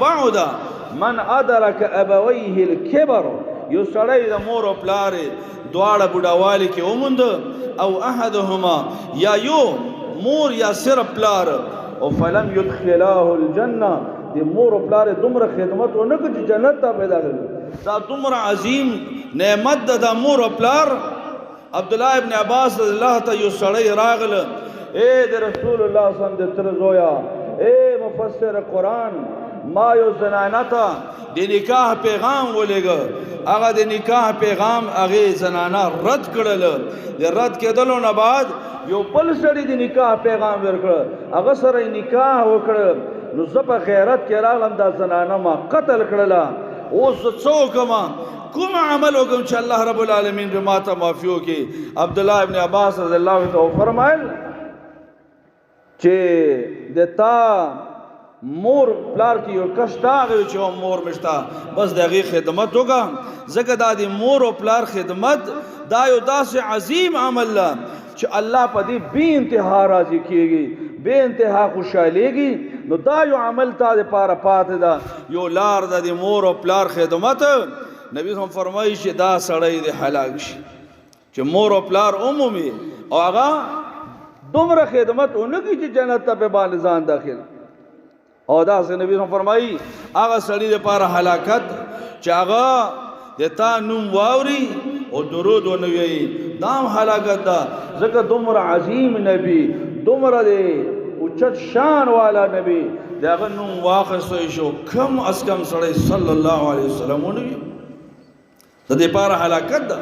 بعد من ادرک ابويه الكبر، یو سړی د مور او پلار دواړه بوډاوالي کې وموند، او احدهما، یا یو مور یا صرف پلار، او فلم يدخلاه الجنه، د مور او پلار دومره خدمت ونه کړ چې جنت ته پیدا کړي. دا دومره عظیم نعمت ده د مور او پلار. عبد الله ابن عباس رضی الله ته یو سړی راغله، اے د رسول الله صلی الله علیه وسلم د تر زویا، اے مفسر قرآن، ما یو زنانه ته د نکاح پیغام ولېږه، هغه د نکاح پیغام هغې زنانه رد کړل. د رد کېدلو نه بعد یو بل سړي د نکاح پیغام ورکړ، هغه سره یې نکاح وکړ. نو زه په غیرت کې راغلم، دا زنانه ما قتل کړله. اوس زه څه وکړم؟ کوم عمل وکم چې الله رب العالمین به ماته معافي وکړي؟ عبد الله ابن عباس رضی الله عنه فرمایل چې د تا مور پلار کې یو کس تا هغه چې مور مشتا، بس د هغې خدمت وکړه، ځکه دا د مور او پلار خدمت دا یو داسې عظیم عمل ده چې الله په دې بې انتها راضي کیږي، بې انتها خوشحالېږي. نو دا یو عمل تا دپاره پاتې ده، یو لار ده د مور او پلار خدمت. نبی هم فرمایي چې دا سړی دې هلاک شي چې مور او پلار عمومي او هغه دومره خدمت ونه کړي چې جنت ته په باندې ځان داخل. او دا څه نبی هم فرمایي هغه سړی لپاره هلاکت چې هغه د تا نوم واوري او درود ونه وایي، دا هم هلاکت ده. ځکه دومره عظیم نبی، دومره دی اوچت شان والا نبی، د هغه نوم واخیستی شو، کم از کم سړی صلی الله علیه وسلم ونه وي، د دې لپاره هلاکت ده.